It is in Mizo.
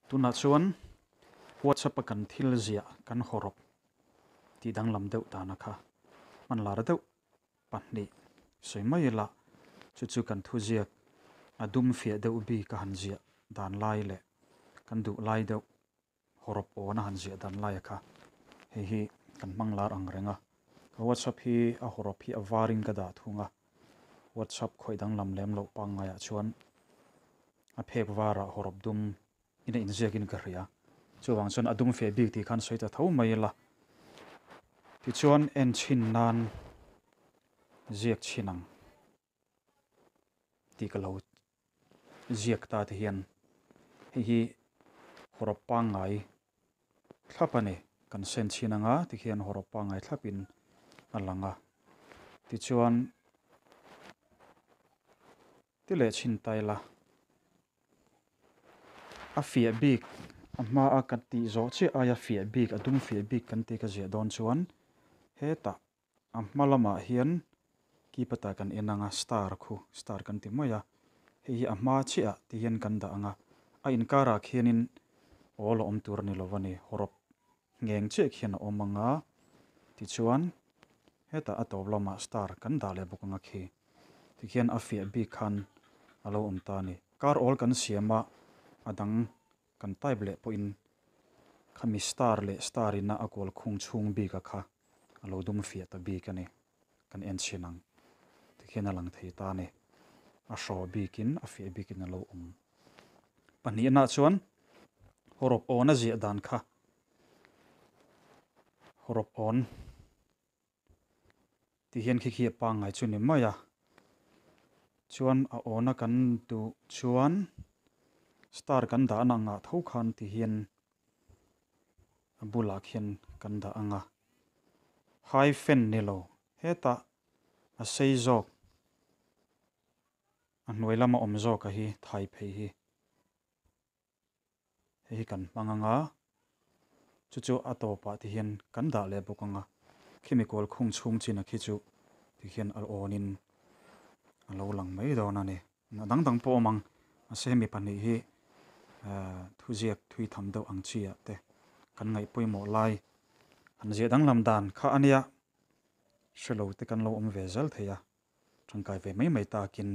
Tunah chuan WhatsApp a kan thil ziah kan hawrawp tih danglam deuh dana kha hman lar deuh pahnih sawi mai ila chu chu kan thuziak a dum fiah deuh bik a han ziah dan lai leh kan duh lai deuh hawrawp awn a han ziah dan lai a kha hei hi kan hmang lar ang reng a ka WhatsApp hi a hawrawp hi a varin ka dah thung a WhatsApp khawih danglam lem loh pangngaiah chuan a phek varah hawrawp dum in a inziakin ka hria chuvang chuan a dum fe bik tih khan sawi ta tho mai ila tichuan en chhin nan ziak chhin ang tih ka lo ziak ta te hian hei hi hawrawp pangngai thlap a ni kan sen chhin anga tikhian hawrawp pangngai thlapin a lang a tichuan ti leh chhin ta ila a fiah bik a hma a kan tih zawh chiah aia fiah bik a dum fiah bik kan tih ka ziah dawn chuan hetah a hma lamah hian keypad ah kan en anga star khu star kan ti mai a hei hi a hma chiah ah ti hian kan dah anga a inkarah khianin awl a awm tur a ni lo a ni hawrawp ngeng chiah khian a awm anga tichuan hetah a tawp lamah star kan dah leh bawk anga khi tikhian a fiah bik khan a lo awm ta a ni kar awl kan siam a a dang kan type leh pawhin khami star leh star ina a kual khung chhung bik a kha a lo dum fiah ta bik a ni kan en chhin ang tikhian a lang thei ta a ni a hraw bikin a fiah bikin a lo awm pahnihnah chuan hawrawp awn a ziah dan kha hawrawp awn ti hian khi khi a pangngai chu ni mai a chuan a awna kan duh chuan star kan dah na angah tho khan ti hian a bulah khian kan dah anga hyphen ni lo hetah a sei zawk a hnuai lama awm zawk a hi thai phei hi hei hi kan hmang anga chu chu a tawpah ti hian kan dah leh bawk anga khimi kawl khung chhung chin a khi chu ti hian a awnin a lo lang mai dawn a ni a dang dang pawh awm ang mahse hemi pahnih hi thuziak thui tham deuh ang chi ah te kan ngaih pawimawh lai han ziah danglam dan kha a nia hrelo te kan lo awm ve zel thei a tangkai ve mai mai takin.